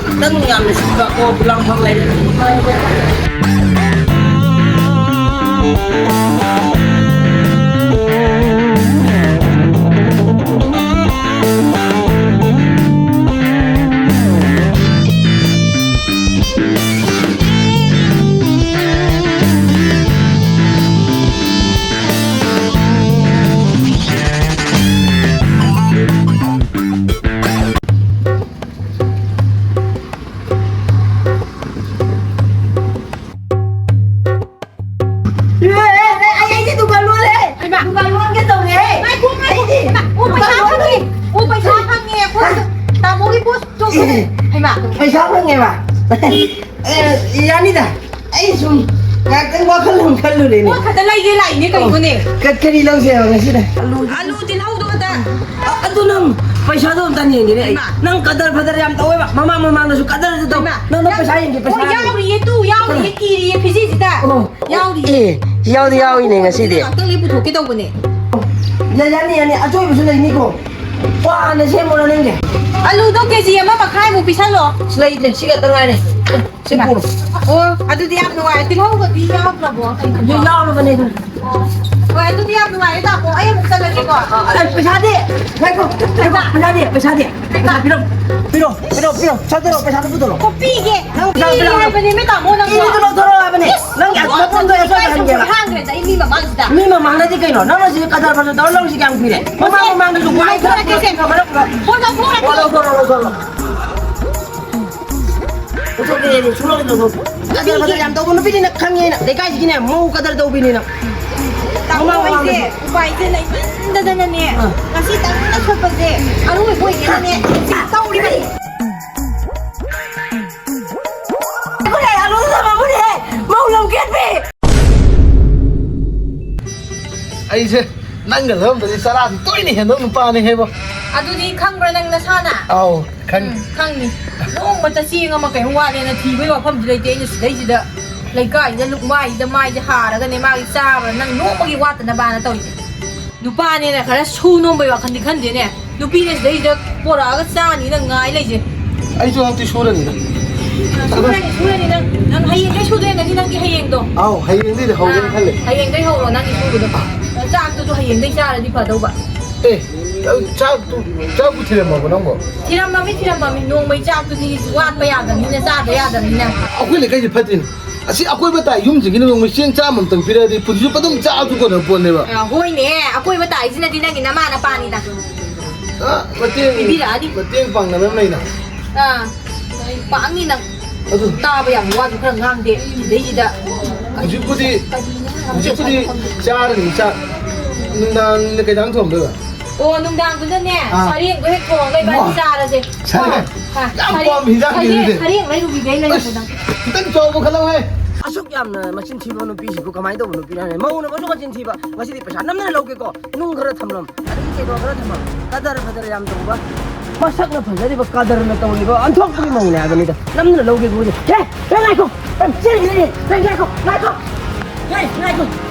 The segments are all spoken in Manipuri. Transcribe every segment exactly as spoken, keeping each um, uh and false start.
ꯈꯤꯇꯪ ꯌꯥꯝꯅ ꯁꯤꯠꯄ ꯀꯣ ꯄꯣꯂꯥꯡ ꯐꯪ ꯂꯩꯔꯦ꯫ ꯑꯦ, ꯑꯦ, ꯑꯦ, ꯑꯩ, ꯑꯩꯗꯤ ꯗꯨꯀꯥꯟ ꯂꯣꯜꯂꯦ꯫ ꯍꯩꯃꯥ꯫ ꯗꯨꯀꯥꯟ ꯂꯣꯟꯒꯦ ꯇꯧꯔꯦ꯫ ꯉꯥꯏꯈꯣ, ꯉꯥꯏꯈꯣ꯫ ꯑꯩꯗꯤ ꯍꯩꯃꯥ, ꯑꯣ, ꯄꯩꯁꯥ ꯗꯨꯀꯥꯟ ꯂꯣꯜꯂꯦ꯫ ꯐꯪꯉꯦ꯫ ꯑꯣ, ꯄꯩꯁꯥ ꯐꯪꯉꯦ꯫ ꯑꯩꯈꯣꯏ ꯇꯥꯃꯣꯒꯤ ꯄꯣꯠ ꯆꯣꯡꯊꯣꯛꯑꯦ꯫ ꯑꯦ, ꯍꯩꯃꯥ꯫ ꯄꯩꯁꯥ ꯐꯪꯉꯦꯕ꯫ ꯑꯦ, ꯌꯥꯅꯤꯗ꯫ ꯑꯩ ꯁꯨꯝ ꯉꯥꯛꯇꯪ ꯋꯥꯈꯜ ꯑꯃ ꯈꯜꯂꯨꯔꯦꯅꯦ꯫ ꯄꯣꯠ ꯈꯛꯇ ꯂꯩꯒꯦ ꯂꯥꯛꯏꯅꯦ ꯀꯩꯅꯣꯅꯦ? ꯑꯣ, ꯀ-, ꯀꯔꯤ ꯂꯧꯁꯦ ꯍꯥꯏꯕ ꯉꯁꯤꯗ? ꯑꯂꯨ ꯇꯤꯜꯍꯧꯗꯣ ꯈꯛꯇ꯫ ꯑ-, ꯑꯗꯨ ꯅꯪ ꯄꯩꯁꯥꯗꯣ ꯑꯝꯇ ꯌꯦꯡꯒꯦꯅꯦ ꯑꯩ꯫ ꯍꯩꯃꯥ꯫ ꯅꯪ ꯀꯗꯔ ꯐꯗꯔ ꯌꯥꯝ ꯇꯧꯋꯦꯕ꯫ ꯃꯃꯥꯡ ꯃꯃꯥꯡꯗꯁꯨ ꯀꯗꯔꯁꯨ ꯇꯧ꯫ ꯍꯩꯃꯥ꯫ ꯅꯪꯅ ꯌꯥꯝ-, ꯄꯩꯁꯥ ꯌꯦꯡꯒꯦ, ꯄꯩꯁꯥ ꯑꯣ, ꯌꯦꯡꯒꯦ꯫ ꯌꯥꯎꯔꯤꯌꯦ ꯇꯨ, ꯌꯥꯎꯔꯤꯌꯦ, ꯀꯗꯥꯏ? ꯀꯤꯔꯤꯌꯦ ꯐꯤꯖꯤꯁꯤꯗ꯫ ꯑꯣ꯫ ꯌꯥꯎꯔꯤꯌꯦ꯫ ꯑꯦ, ꯌꯥꯎꯗꯤ ꯌꯥꯎꯏꯅꯦ ꯉꯁꯤꯗꯤ꯫ ꯉꯥꯛꯇꯪ ꯂꯩ ꯄꯨꯊꯣꯛꯀꯦ ꯇꯧꯕꯅꯦ꯫ ꯌꯥ-, ꯌꯥꯅꯤ, ꯌꯥꯅꯤ꯫ ꯑꯆꯣꯏꯕꯁꯨ ꯂꯩꯅꯤꯀꯣ꯫ ꯋꯥꯅ ꯁꯦꯝꯃꯨꯔꯣ ꯅꯪꯒꯤ꯫ ꯑꯂꯨꯗꯣ ꯀꯦ ꯖꯤ ꯑꯃ ꯃꯈꯥꯏꯃꯨꯛ ꯄꯤꯁꯜꯂꯣ꯫ ꯑꯁ, ꯂꯩꯇ꯭ꯔꯦ, ꯁꯤ ꯈꯛꯇ ꯉꯥꯏꯔꯦ꯫ ꯁꯤ ꯄꯨꯔꯣ꯫ ꯑꯣ, ꯑꯗꯨꯗꯤ ꯌꯥꯝ ꯅꯨꯡꯉꯥꯏꯔꯦ꯫ ꯇꯤꯜꯍꯧꯒꯗꯤ ꯌꯥꯎꯗ꯭ꯔꯕꯣ? ꯀꯩꯅꯣ? ꯌꯥꯎꯔꯕꯅꯦ ꯑꯗꯨꯝ꯫ ꯑꯣ꯫ ꯍꯣꯏ, ꯑꯗꯨꯗꯤ ꯌꯥꯝ ꯅꯨꯡꯉꯥꯏꯔꯦ, ꯇꯥꯃꯣ꯫ ꯑꯩ ꯑꯃꯨꯛ ꯆꯠꯂꯒꯦꯀꯣ꯫ ꯑ, ꯑ, ꯄꯩꯁꯥꯗꯤ? ꯉꯥꯏꯈꯣ, ꯉꯥꯏꯈꯣ, ꯄꯩꯁꯥꯗꯤ, ꯄꯩꯁꯥꯗꯤ꯫ ꯄꯩꯁꯥ ꯄꯤꯔꯣ, ꯄꯤꯔꯣ, ꯄꯤꯔꯣ, ꯄꯤꯔꯣ, ꯁꯠ ꯇꯧꯔꯣ, ꯄꯩꯁꯥꯗꯣ ꯄꯨꯊꯣꯔꯛꯑꯣ꯫ ꯀꯣ ꯄꯤꯒꯦ꯫ ꯅꯪ ꯄꯤꯒꯦ ꯄꯩꯁꯥꯗꯣ ꯄꯤꯔꯣ꯫ ꯍꯥꯏꯕꯅꯦ, ꯃꯦ ꯇꯥꯃꯣ, ꯅꯪꯕꯣ꯫ ꯄꯤꯕꯗꯣ ꯂꯧꯊꯣꯔꯛꯑꯣ ꯍꯥꯏꯕꯅꯦ꯫ ꯏꯁ! ꯅꯪꯒꯤ ꯃꯐꯝꯗꯣ ꯑꯩ ꯁꯣꯏꯗ ꯍꯟꯒꯦꯕ꯫ ꯍꯥꯡꯈ꯭ꯔꯦꯗ ꯑꯩ ꯃꯤ ꯃꯃꯥꯡꯁꯤꯗ꯫ ꯃꯤ ꯃꯃꯥꯡꯗꯗꯤ ꯀꯩꯅꯣ? ꯅꯪꯅ ꯁꯤ ꯀꯗꯔ ꯐꯗꯔ ꯇꯧꯔ ꯂꯧꯔꯤꯁꯤ ꯀꯌꯥꯝ ꯀꯨꯏꯔꯦ? ꯃꯃꯥꯡ ꯃꯃꯥꯡꯗꯁꯨ ꯄꯣꯠ ꯂꯧꯊꯣꯔꯛꯀꯦꯁꯦ꯫ ꯄꯣꯠ ꯂꯧꯊꯣꯔꯛꯀꯦ꯫ ꯂꯧꯊꯣꯔꯛꯑꯣ, ꯂꯧꯊꯣꯔꯛꯑꯣ꯫ ꯂꯧꯊꯣꯛꯀꯦ, ꯁꯨꯡꯂꯧ ꯂꯧꯊꯣꯛ-, ꯀꯗꯔ ꯐꯗꯔ ꯌꯥꯝ ꯇꯧꯕ ꯅꯨꯄꯤꯅꯤꯅ ꯈꯪꯉꯦ ꯑꯩꯅ꯫ ꯂꯩꯀꯥꯏꯁꯤꯒꯤꯅꯦ, ꯃꯧ ꯀꯗꯔ ꯇꯧꯕꯤꯅꯤꯅ꯫ ꯇꯥꯃꯣ, ꯃꯃꯥꯡ ꯑꯩꯁꯦ ꯃꯃꯥꯡꯗꯁꯨ꯫ ꯎꯄꯥꯏꯁꯦ ꯂꯩꯃꯟꯗꯗꯅꯅꯦ, ꯑꯥ꯫ ꯉꯁꯤ ꯇꯪꯅ ꯁꯣꯠꯄꯁꯦ ꯑꯔꯣꯏꯕ ꯑꯣꯏꯒꯦꯅꯅꯦ ꯇꯧꯔꯤꯕꯅꯤ꯫ ꯑꯩꯈꯣꯏ ꯑꯂꯨꯗ ꯊꯝꯃꯝꯕꯅꯦ, ꯃꯧ ꯂꯝꯀꯦꯠꯄꯤ꯫ ꯑꯩꯁꯦ ꯅꯪꯒ ꯂꯧꯔꯝꯗꯗꯤ ꯆꯔꯥꯁꯦ ꯇꯣꯏꯅ ꯍꯦꯟꯗꯧ ꯅꯨꯄꯥꯅꯤ ꯍꯥꯏꯕ꯫ ꯑꯗꯨꯗꯤ ꯈꯪꯕ꯭ꯔꯥ ꯅꯪ ꯅꯁꯥꯅ? ꯑꯥꯎ, ꯈꯪ-, ꯎꯝ, ꯈꯪꯅꯤ꯫ ꯅꯣꯡꯃꯇ ꯆꯦꯡ ꯑꯃ ꯀꯩꯅꯣ ꯋꯥꯠꯂꯦꯅ ꯊꯤꯕꯒꯤ ꯋꯥꯐꯝꯗꯤ ꯂꯩꯇꯦ꯫ ꯑꯩꯅ ꯁꯤꯗꯩꯁꯤꯗ ꯂꯩꯀꯥꯏꯁꯤꯗ ꯂꯨꯛꯃꯥꯏꯁꯤꯗ ꯃꯥꯏꯁꯦ ꯍꯥꯔꯒꯅꯦ ꯃꯥꯒꯤ ꯆꯥꯕ꯭ꯔꯥ ꯅꯪ ꯅꯣꯡꯃꯒꯤ ꯋꯥꯠꯇꯅꯕꯅ ꯇꯧꯔꯤꯁꯦ꯫ ꯅꯨꯄꯥꯅꯦꯅ ꯈꯔ ꯁꯨ ꯅꯣꯝꯕꯩ ꯋꯥꯈꯜꯗꯤ ꯈꯟꯗꯦꯅꯦ꯫ ꯅꯨꯄꯤꯅ ꯁꯤꯗꯩꯁꯤꯗ ꯄꯣꯔꯛꯑꯒ ꯆꯥꯅꯤꯅ ꯉꯥꯏ ꯂꯩꯁꯦ꯫ ꯑꯩꯁꯨ ꯍꯟꯗꯛꯇꯤ ꯁꯨꯔꯅꯤꯗ꯫ ꯁꯨꯔꯅꯤ, ꯁꯨꯔꯅꯤ ꯅꯪ꯫ ꯅꯪ ꯍꯌꯦꯡꯗꯩ ꯁꯨꯗꯣꯏ ꯅꯠꯇꯦ ꯅꯪꯒꯤ ꯍꯌꯦꯡꯗꯣ꯫ ꯑꯥꯎ, ꯍꯌꯦꯡꯗꯩꯗꯤ ꯍꯧꯒꯦꯅ ꯑꯥ, ꯈꯜꯂꯦ꯫ ꯍꯌꯦꯡꯗꯩ ꯍꯧꯔꯣ ꯅꯪꯒꯤ ꯁꯨꯕꯗꯣ꯫ ꯆꯥꯛꯇꯨꯁꯨ ꯍꯌꯦꯡꯗꯩ ꯆꯥꯔꯗꯤ ꯐꯗꯧꯕ꯫ ꯑꯦ, ꯆꯥꯛꯇꯨ, ꯆꯥꯛꯄꯨ ꯊꯤꯔꯝꯃꯕꯣ ꯅꯪꯕꯣ? ꯊꯤꯔꯝꯃꯃꯤ, ꯊꯤꯔꯝꯃꯃꯤ꯫ ꯅꯣꯡꯃꯩ ꯆꯥꯛꯇꯨꯗꯤ ꯋꯥꯠꯄ ꯌꯥꯗꯕꯅꯤꯅ, ꯆꯥꯗ ꯌꯥꯗꯕꯅꯤꯅ꯫ ꯑꯩꯈꯣꯏ ꯂꯩꯀꯥꯏꯁꯦ ꯐꯠꯇ꯭ꯔꯤꯅꯦ꯫ ꯑꯁꯤ ꯑꯀꯣꯏꯕ ꯇꯥꯏ ꯌꯨꯝꯁꯤꯡꯁꯤꯅ ꯅꯣꯡꯃꯩ ꯆꯦꯡ ꯆꯥꯝꯃ ꯑꯃꯇꯪ ꯄꯤꯔꯛꯑꯗꯤ ꯄꯨꯟꯁꯤꯁꯨ ꯑꯗꯨꯝ ꯆꯥꯕꯁꯨ ꯀꯣꯟꯅꯕ ꯄꯣꯠꯅꯦꯕ꯫ ꯑ, ꯍꯣꯏꯅꯦ, ꯑꯀꯣꯏꯕ ꯇꯥꯏꯁꯤꯅꯗꯤ ꯅꯪꯒꯤ ꯅꯃꯥ ꯅꯄꯥꯅꯤꯅ꯫ ꯑ, ꯃꯇꯦꯡ, ꯄꯤꯕꯤꯔꯛꯑꯅꯤ꯫ ꯃꯇꯦꯡ ꯄꯥꯡꯅꯕ ꯑꯃ ꯂꯩꯅ꯫ ꯑꯥ, ꯄꯥꯛꯅꯤ ꯅꯪ꯫ ꯑꯗꯨ ꯇꯥꯕ ꯌꯥꯝ ꯋꯥꯁꯨ ꯈꯔ ꯉꯥꯡꯗꯦ ꯁꯤꯗꯩꯁꯤꯗ꯫ ꯍꯧꯖꯤꯛꯄꯨꯗꯤ, ꯀꯔꯤꯅꯣ ꯌꯥꯝ ꯍꯧꯖꯤꯛꯄꯨꯗꯤ ꯆꯥꯔꯅꯤ, ꯆꯥꯛ꯫ ꯅꯨꯡꯗꯥꯡꯗ ꯀꯩ ꯏꯟꯖꯥꯡ ꯊꯣꯡꯗꯣꯏꯕ? ꯑꯣ, ꯅꯨꯡꯗꯥꯡꯗꯨꯗꯅꯦ, ꯑꯥ꯫ ꯁꯔꯦꯡꯗꯣ ꯍꯦꯛ ꯊꯣꯡꯉꯒ ꯏꯕꯥꯅꯤ ꯋꯥ꯫ ꯆꯥꯔꯁꯦ꯫ ꯁꯔꯦꯡ? ꯑꯥ, ꯌꯥꯝ ꯁꯔꯦꯡ, ꯄꯥꯝꯕ ꯍꯤꯟꯖꯥꯡꯅꯤ ꯁꯔꯦꯡ, ꯑꯗꯨꯗꯤ꯫ ꯁꯔꯦꯡ ꯂꯩꯔꯨꯈꯤꯒꯦ, ꯑꯩ ꯑꯁ, ꯂꯩꯔꯛꯄꯗ꯫ ꯈꯤꯇꯪ ꯆꯥꯎꯕ ꯈꯜꯂꯝꯃꯦ꯫ ꯑꯁꯨꯛ ꯌꯥꯝꯅ ꯃꯆꯤꯟ ꯊꯤꯕ ꯅꯨꯄꯤꯁꯤꯕꯨ ꯀꯃꯥꯏꯅ ꯇꯧꯕ ꯅꯨꯄꯤꯅꯣ ꯍꯥꯏꯅ ꯃꯧꯅꯕꯁꯨ ꯃꯆꯤꯟ ꯊꯤꯕ꯫ ꯉꯁꯤꯗꯤ ꯄꯩꯁꯥ ꯅꯝꯗꯅ ꯂꯧꯒꯦꯀꯣ꯫ ꯅꯨꯡ ꯈꯔ ꯊꯝꯂꯝ, ꯑꯗꯒꯤ ꯀꯩꯅꯣ ꯈꯔ ꯊꯝꯂꯝ꯫ ꯀꯗꯔ ꯐꯗꯔ ꯌꯥꯝ ꯇꯧꯕ, ꯃꯁꯛꯅ ꯐꯖꯔꯤꯕ ꯀꯗꯔꯅ ꯇꯧꯔꯤꯕ ꯑꯣꯟꯊꯣꯛꯄꯒꯤ ꯃꯧꯅꯦ ꯍꯥꯏꯕꯅꯤꯗ꯫ ꯅꯝꯗꯅ ꯂꯧꯒꯦ ꯍꯥꯏꯕꯨ꯫ ꯍꯦ, ꯍꯦ, ꯉꯥꯏꯈꯣ꯫ ꯑꯦ, ꯆꯦꯜꯂꯤꯅꯦ꯫ ꯍꯦ, ꯉꯥꯏꯈꯣ, ꯉꯥꯏꯈꯣ꯫ ꯍꯦ, ꯉꯥꯏꯈꯣ꯫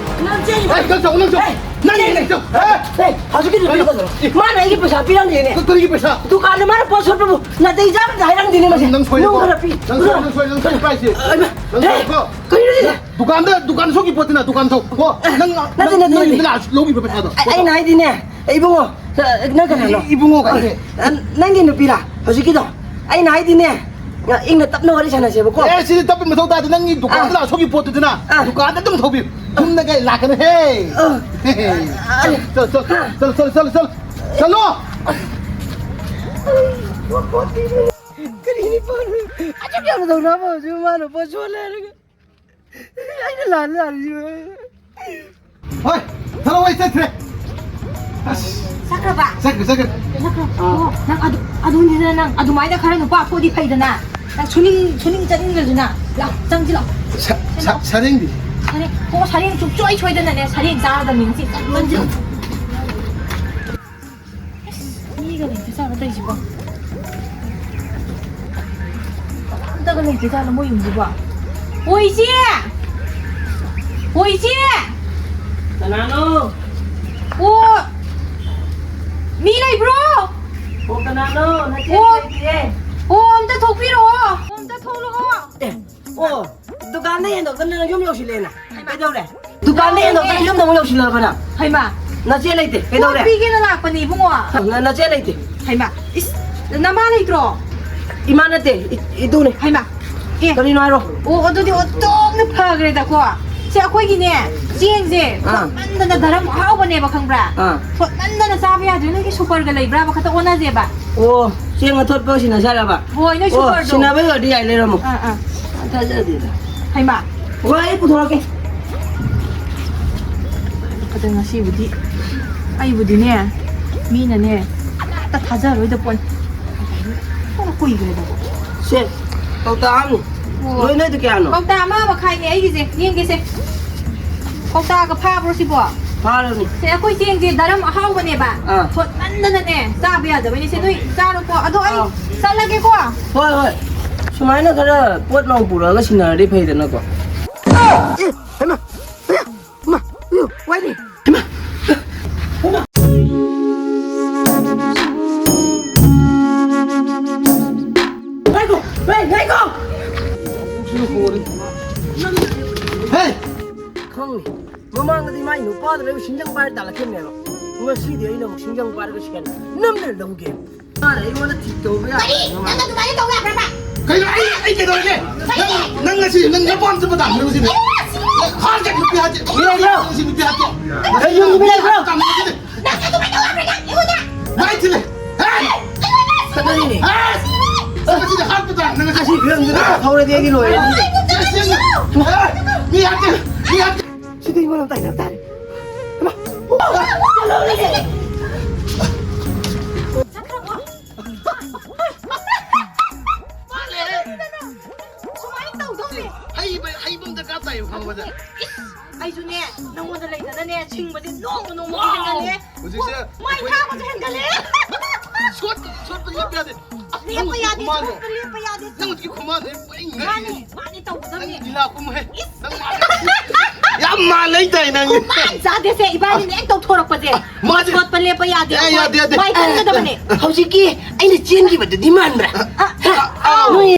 ꯅꯪ ꯆꯦꯜꯂꯤꯕ꯫ ꯑꯦ, ꯅꯪ ꯆꯠꯂꯣ, ꯅꯪ ꯆꯠꯂꯣ꯫ ꯍꯦ, ꯅꯪ ꯍꯦ, ꯆꯠꯂꯣ꯫ ꯍꯦ, ꯍꯦ, ꯍꯧꯖꯤꯛꯀꯤ ꯅꯨꯄꯤꯗꯣ ꯀꯩꯅꯣ? ꯀꯩꯗꯧꯔꯦ? ꯃꯥꯅ ꯑꯩꯒꯤ ꯄꯩꯁꯥ ꯄꯤꯔꯝꯗꯦꯅꯦ꯫ ꯀ-, ꯀꯔꯤꯒꯤ ꯄꯩꯁꯥ? ꯗꯨꯀꯥꯟꯗ ꯃꯥꯅ ꯄꯣꯠ ꯁꯣꯠꯄꯕꯨ ꯅꯥꯇꯩ ꯆꯥꯕꯗ ꯍꯥꯏꯔꯝꯗꯦꯅꯦ ꯃꯁꯤ꯫ ꯅꯪ ꯁꯣꯏꯔꯦꯀꯣ꯫ ꯅꯨꯡ ꯈꯔ ꯄꯤ꯫ ꯅꯪ ꯁꯣꯏꯔꯦ, ꯅꯪ ꯁꯣꯏꯔꯦ, ꯅꯪ ꯁꯣꯏꯔꯦ, ꯄꯥꯏꯁꯦ꯫ ꯑ, ꯏꯃꯥ꯫ ꯅꯪ ꯍꯦ, ꯁꯣꯏꯔꯦꯀꯣ꯫ ꯀꯔꯤꯅꯣ ꯁꯤꯗꯤ? ꯗꯨꯀꯥꯟꯗ, ꯗꯨꯀꯥꯟ ꯁꯣꯛꯀꯤ ꯄꯣꯠꯇꯨꯅ ꯗꯨꯀꯥꯟ ꯊꯧ꯫ ꯀꯣ, ꯑ, ꯅꯪ, ꯅꯠꯇꯦ, ꯅꯪ, ꯅꯠꯇꯦ, ꯅꯪ ꯅꯠꯇꯦ꯫ ꯌꯨꯝꯗ ꯂꯥꯛꯑ ꯂꯧꯈꯤꯕ ꯄꯩꯁꯥꯗꯣ꯫ ꯑ-, ꯑꯩꯅ ꯍꯥꯏꯗꯤꯅꯦ, ꯏꯕꯨꯡꯉꯣ, ꯑ, ꯅꯪ ꯀꯅꯥꯅꯣ? ꯏ-, ꯏꯕꯨꯡꯉꯣ ꯀꯥꯏꯅ꯫ ꯑ, ꯅꯪꯒꯤ ꯅꯨꯄꯤꯔꯥ? ꯍꯧꯖꯤꯛꯀꯤꯗꯣ? ꯑꯩꯅ ꯍꯥꯏꯗꯤꯅꯦ, ꯏꯪꯅ ꯇꯞꯅ ꯋꯥꯔꯤ ꯁꯥꯟꯅꯁꯦꯕꯀꯣ꯫ ꯑꯦ, ꯁꯤꯗꯤ ꯇꯞꯄꯩ ꯃꯊꯧ ꯇꯥꯗꯦ꯫ ꯅꯪꯒꯤ ꯗꯨꯀꯥꯟꯗ ꯑ꯫ ꯂꯥꯛꯑ ꯁꯣꯛꯀꯤ ꯄꯣꯠꯇꯨꯗꯅ ꯑ꯫ ꯗꯨꯀꯥꯟꯗ ꯑꯗꯨꯝ ꯊꯧꯕꯤꯌꯨ꯫ ꯌꯨꯝꯗ ꯀꯩ ꯂꯥꯛꯀꯅꯨꯍꯦ꯫ ꯑ꯫ ꯍꯦ, ꯍꯦ꯫ ꯑ꯫ ꯆꯠꯂꯣ, ꯆꯠꯂꯣ, ꯆꯠꯂꯣ, ꯆꯠꯂꯣ, ꯆꯠꯂꯣ꯫ ꯆꯠꯂꯣ꯫ ꯀꯔꯤꯅꯤ ꯄꯥꯜꯂꯤ? ꯑꯗꯨꯛ ꯌꯥꯝꯅ ꯇꯧꯅꯕ ꯍꯧꯖꯤꯛ ꯃꯥꯅ ꯄꯣꯠ ꯁꯣꯜꯂꯦ ꯍꯥꯏꯔꯒ꯫ ꯑꯩꯅ ꯂꯥꯜꯂꯦ, ꯂꯥꯜꯂꯤꯁꯤꯕꯨ꯫ ꯍꯣꯏ, ꯊꯔꯣ, ꯑꯩ ꯆꯠꯈ꯭ꯔꯦ꯫ ꯑꯁ꯫ ꯆꯠꯈ꯭ꯔꯕ? ꯆꯠꯈ꯭ꯔꯦ, ꯆꯠꯈ꯭ꯔꯦ꯫ ꯆꯠꯈ꯭ꯔꯣ꯫ ꯑꯣ, ꯅꯪ ꯑꯗꯨ, ꯑꯗꯨꯅꯤꯗꯅ ꯅꯪ ꯑꯗꯨꯃꯥꯏꯅ ꯈꯔ ꯅꯨꯄꯥ ꯊꯣꯛꯑꯗꯤ ꯐꯩꯗꯅ꯫ ꯅꯪ ꯁꯨꯅꯤꯡ, ꯁꯨꯅꯤꯡ ꯆꯠꯅꯤꯡꯗ꯭ꯔꯁꯨꯅ꯫ ꯂꯥꯛ, ꯆꯪꯁꯤ ꯂꯥꯛ꯫ ꯁ-, ꯁ-, ꯁꯔꯦꯡꯗꯤ? ꯁꯔꯦꯡ, ꯑꯣ, ꯁꯔꯦꯡ ꯁꯨꯡꯁꯣꯏ ꯁꯣꯏꯗꯅꯅꯦ, ꯁꯔꯦꯡ ꯆꯥꯔꯗꯕꯅꯤ ꯉꯁꯤ꯫ ꯆꯪꯁꯤ ꯂꯥꯛ꯫ ꯑꯁ, ꯃꯤꯒ ꯂꯩꯇꯖꯥꯠꯂꯣ ꯇꯧꯔꯤꯁꯤꯕꯣ? ꯑꯝꯇꯒ ꯂꯩꯇꯖꯥꯠꯂꯣ ꯃꯣꯏ ꯌꯨꯝꯁꯤꯕꯣ? ꯑꯣ, ꯏꯆꯦ! ꯑꯣ, ꯏꯆꯦ! ꯀꯅꯥꯅꯣ? ꯑꯣ! ꯅꯣ, ꯅꯆꯦ ꯑꯣ꯫ ꯂꯩꯇꯤꯌꯦ꯫ ꯑꯣ, ꯑꯝꯇ ꯊꯣꯛꯄꯤꯔꯛꯑꯣ꯫ ꯑꯝꯇ ꯊꯣꯛꯂꯛꯑꯣ꯫ ꯑꯦ, ꯑꯣ, ꯗꯨꯀꯥꯟꯗ ꯍꯦꯟꯗꯣꯛꯇꯅ ꯌꯨꯝ ꯌꯧꯁꯤꯜꯂꯦꯅ꯫ ꯍꯩꯃꯥ꯫ ꯀꯩꯗꯧꯔꯦ? ꯗꯨꯀꯥꯟꯗ ꯍꯦꯟꯗꯣꯛꯇꯅ ꯌꯨꯝꯗ ꯑꯃꯨꯛ ꯌꯧꯁꯤꯜꯂꯕ ꯅꯪ? ꯍꯩꯃꯥ꯫ ꯅꯆꯦ ꯂꯩꯇꯦ꯫ ꯀꯩꯗꯧꯔꯦ? ꯄꯣꯠ ꯄꯤꯒꯦꯅ ꯂꯥꯛꯄꯅꯦ, ꯏꯕꯨꯡꯉꯣ꯫ ꯅ-, ꯅꯆꯦ ꯂꯩꯇꯦ꯫ ꯍꯩꯃꯥ꯫ ꯏꯁ, ꯅꯃꯥ ꯂꯩꯇ꯭ꯔꯣ? ꯏꯃꯥ ꯅꯠꯇꯦ, ꯏ-, ꯏꯇꯨꯅꯦ꯫ ꯍꯩꯃꯥ꯫ ꯑꯦ꯫ ꯀꯔꯤꯅꯣ ꯍꯥꯏꯔꯣ꯫ ꯑꯣ, ꯑꯗꯨꯗꯤ ꯑꯣꯟꯊꯣꯛꯅ ꯐꯈ꯭ꯔꯦꯗꯀꯣ꯫ ꯁꯦ, ꯑꯩꯈꯣꯏꯒꯤꯅꯦ, ꯆꯦꯡꯁꯦ ꯑꯥ꯫ ꯊꯣꯠꯃꯟꯗꯅ ꯗꯔꯝ ꯑꯍꯥꯎꯕꯅꯦꯕ, ꯈꯪꯕ꯭ꯔꯥ? ꯑꯥ꯫ ꯊꯣꯠꯃꯟꯗꯅ ꯆꯥꯕ ꯌꯥꯗ꯭ꯔꯦ꯫ ꯅꯣꯏꯒꯤ ꯁꯨꯄꯔꯒ ꯂꯩꯕ꯭ꯔꯥꯕ? ꯈꯛꯇ ꯑꯣꯟꯅꯁꯦꯕ꯫ ꯑꯣ, ꯆꯦꯡ ꯑꯊꯣꯠꯄ ꯁꯤꯟꯅꯁꯦ ꯍꯥꯏꯔꯕ? ꯍꯣꯏ, ꯅꯣꯏ ꯑꯣ, ꯁꯨꯄꯔꯗꯣ꯫ ꯁꯤꯟꯅꯕ ꯑꯣꯏꯔꯗꯤ ꯌꯥꯏ, ꯂꯩꯔꯝꯃꯣ꯫ ꯑꯥ, ꯑꯥ꯫ ꯊꯥꯖꯗꯦꯗ꯫ ꯍꯩꯃꯥ꯫ ꯍꯣꯏ, ꯑꯩ ꯄꯨꯊꯣꯔꯛꯀꯦ꯫ ꯑꯗ ꯉꯁꯤꯕꯨꯗꯤ ꯑꯩꯕꯨꯗꯤꯅꯦ, ꯃꯤꯅꯅꯦ, ꯑꯃꯠꯇ ꯊꯥꯖꯔꯣꯏꯗ ꯄꯣꯠꯅꯤ꯫ ꯐꯅ ꯀꯨꯏꯈ꯭ꯔꯦꯗꯀꯣ꯫ ꯁꯦ, ꯀꯧꯇꯥ ꯑꯃꯅꯤ꯫ ꯑꯣ꯫ ꯅꯣꯏ, ꯅꯣꯏꯗꯨ ꯀꯌꯥꯅꯣ? ꯀꯧꯇꯥ ꯑꯃ ꯃꯈꯥꯏꯅꯦ ꯑꯩꯒꯤꯁꯦ꯫ ꯌꯦꯡꯒꯦꯁꯦ꯫ ꯀꯧꯇꯥꯒ ꯐꯥꯕ꯭ꯔꯣ ꯁꯤꯕꯣ? ꯐꯥꯔꯕꯅꯤ꯫ ꯁꯦ, ꯑꯩꯈꯣꯏ ꯆꯦꯡꯁꯦ ꯗꯔꯝ ꯑꯍꯥꯎꯕꯅꯦꯕ꯫ ꯑꯥ꯫ ꯊꯣꯠꯃꯟꯗꯅꯅꯦ, ꯆꯥꯕ ꯌꯥꯗꯕꯅꯤ꯫ ꯁꯦ, ꯅꯣꯏ ꯆꯥꯔꯣꯀꯣ꯫ ꯑꯗꯣ ꯑꯩ ꯑꯥ꯫ ꯆꯠꯂꯒꯦꯀꯣ꯫ ꯍꯣꯏ, ꯍꯣꯏ꯫ ꯁꯨꯃꯥꯏꯅ ꯈꯔ ꯄꯣꯠ ꯅꯨꯡ ꯄꯨꯔꯛꯑꯒ ꯁꯤꯟꯅꯔꯗꯤ ꯐꯩꯗꯅꯀꯣ꯫ ꯑꯦ, ꯍꯩꯃꯥ! ꯏꯌꯨ, ꯏꯃꯥ! ꯏꯌꯨ, ꯋꯥꯏꯅꯤ! ꯏꯃꯥ! ꯏꯃꯥ! ꯉꯥꯏꯈꯣ! ꯉꯥꯏ-, ꯉꯥꯏꯈꯣ! ꯍꯦ! ꯈꯪꯅꯤ꯫ ꯃꯃꯥꯡꯗꯗꯤ ꯃꯥꯏ ꯅꯨꯄꯥꯗꯨꯅ ꯑꯩꯕꯨ ꯁꯤꯡꯖꯪ ꯄꯥꯏꯔ ꯇꯥꯜꯂꯛꯈꯤꯕꯅꯦꯕ꯫ ꯉꯁꯤꯗꯤ ꯑꯩꯅ ꯑꯃꯨꯛ ꯁꯤꯡꯖꯪ ꯄꯥꯏꯔꯒ ꯁꯦꯟ ꯅꯝꯗꯅ ꯂꯧꯒꯦ꯫ ꯃꯥꯅ ꯑꯩꯉꯣꯟꯗ ꯊꯤꯛ ꯇꯧꯕ ꯌꯥꯕ ꯀꯔꯤ? ꯅꯪ ꯑꯗꯨꯃꯥꯏꯅ ꯇꯧꯕ ꯌꯥꯕ꯭ꯔꯕ? ꯀꯩꯅꯣ? ꯑꯩ, ꯑꯩ ꯀꯩꯗꯧꯔꯒꯦ? ꯅꯪ, ꯅꯪ ꯉꯁꯤ ꯅꯪ ꯅꯄꯥꯝ ꯆꯠꯄ ꯇꯥꯕꯅꯤ ꯉꯁꯤꯗꯤ꯫ ꯑꯩ ꯉꯁꯤ ꯍꯥꯠꯀꯦ, ꯅꯨꯄꯤ ꯍꯥꯠꯀꯦ꯫ ꯃꯤꯔꯦꯝꯂꯣ! ꯉꯁꯤ ꯅꯨꯄꯤ ꯍꯥꯠꯀꯦ꯫ ꯑꯩ ꯌꯨꯝꯒꯤ ꯃꯤ ꯂꯩꯕ꯭ꯔꯣ? ꯇꯥꯕꯅꯤ ꯉꯁꯤꯗꯤ꯫ ꯅꯪ ꯑꯗꯨꯃꯥꯏꯅ ꯇꯧꯕ ꯌꯥꯕ꯭ꯔꯥ ꯅꯪ ꯑꯩꯉꯣꯟꯗ? ꯃꯥꯏ ꯊꯤꯜꯂꯦ꯫ ꯍꯦ! ꯆꯠꯂꯅꯤꯅꯦ꯫ ꯍꯦ! ꯉꯁꯤꯗꯤ ꯍꯥꯠꯄ ꯇꯥꯕꯅꯤ ꯉꯁꯤ꯫ ꯑꯁꯤ ꯐꯤꯕꯝꯁꯤꯗ ꯊꯧꯔꯗꯤ ꯑꯩꯗꯤ ꯂꯣꯏꯔꯦ꯫ ꯆꯦ, ꯆꯦ, ꯆꯦ꯫ ꯍꯦ! ꯃꯤ ꯍꯥꯠꯀꯦ, ꯃꯤ ꯍꯥꯠꯀꯦ꯫ ꯁꯤꯗꯤ ꯏꯃꯣꯠ ꯑꯃ ꯇꯥꯏꯅꯕ ꯇꯥꯔꯦ꯫ ꯏꯃꯥ! ꯁꯨꯃꯥꯏꯅ ꯇꯧꯗꯧꯅꯦ꯫ ꯍꯩꯕ, ꯍꯩꯕ ꯑꯃ ꯗꯔꯀꯥꯔ ꯇꯥꯏꯌꯦꯕ, ꯈꯪꯕꯗ꯫ ꯏꯁ, ꯑꯩꯁꯨꯅꯦ, ꯅꯪꯉꯣꯟꯗ ꯂꯩꯗꯅꯅꯦ, ꯁꯤꯡꯕꯁꯦ ꯅꯣꯡꯃ ꯅꯣꯡꯃꯒꯤ ꯋꯥꯎ! ꯍꯦꯟꯒꯠꯂꯦ꯫ ꯍꯧꯖꯤꯛꯁꯦ ꯃꯥꯏ ꯑꯩꯈꯣꯏ ꯊꯥꯕꯁꯨ ꯍꯦꯟꯒꯠꯂꯦ꯫ ꯁꯣꯠ ꯁꯣꯠꯄ ꯂꯦꯞꯄ ꯌꯥꯗꯦ꯫ ꯑꯁ, ꯅꯪ ꯂꯦꯞꯄ ꯍꯧꯖꯤꯛꯀꯤ ꯌꯥꯗꯦ, ꯈꯨꯃꯥꯡꯗꯣ, ꯁꯣꯠꯄ ꯂꯦꯞꯄ ꯌꯥꯗꯦ꯫ ꯅꯪ ꯍꯧꯖꯤꯛꯀꯤ ꯈꯨꯃꯥꯡꯗꯣ ꯑꯩ ꯄꯨꯔꯥ ꯏꯪꯉꯦ꯫ ꯃꯥꯅꯤ, ꯃꯥꯅꯤ ꯅꯪ ꯇꯧꯒꯗꯕꯅꯤ꯫ ꯂꯤꯂꯥ ꯀꯨꯝꯃꯨꯍꯦ꯫ ꯅꯪ ꯌꯥꯝ ꯃꯥꯜꯂꯦ ꯇꯥꯏ ꯅꯪ꯫ ꯈꯨꯃꯥꯡ ꯆꯥꯗꯦꯁꯦ, ꯏꯕꯥꯅꯤꯅ ꯍꯦꯛ ꯇꯧꯊꯣꯔꯛꯄꯁꯦ꯫ ꯃꯥꯗꯤ ꯁꯣꯠꯄ ꯂꯦꯞꯄ ꯌꯥꯗꯦ꯫ ꯑꯦ, ꯌꯥꯗꯦ, ꯌꯥꯗꯦ꯫ ꯃꯥꯏ ꯈꯟꯒꯗꯕꯅꯦ꯫ ꯍꯧꯖꯤꯛꯀꯤ ꯑꯩꯅ ꯆꯦꯟꯈꯤꯕꯗꯨꯗꯤ ꯃꯥꯟꯕ꯭ꯔꯥ? ꯑ, ꯑꯥꯎ꯫ ꯅꯣꯏ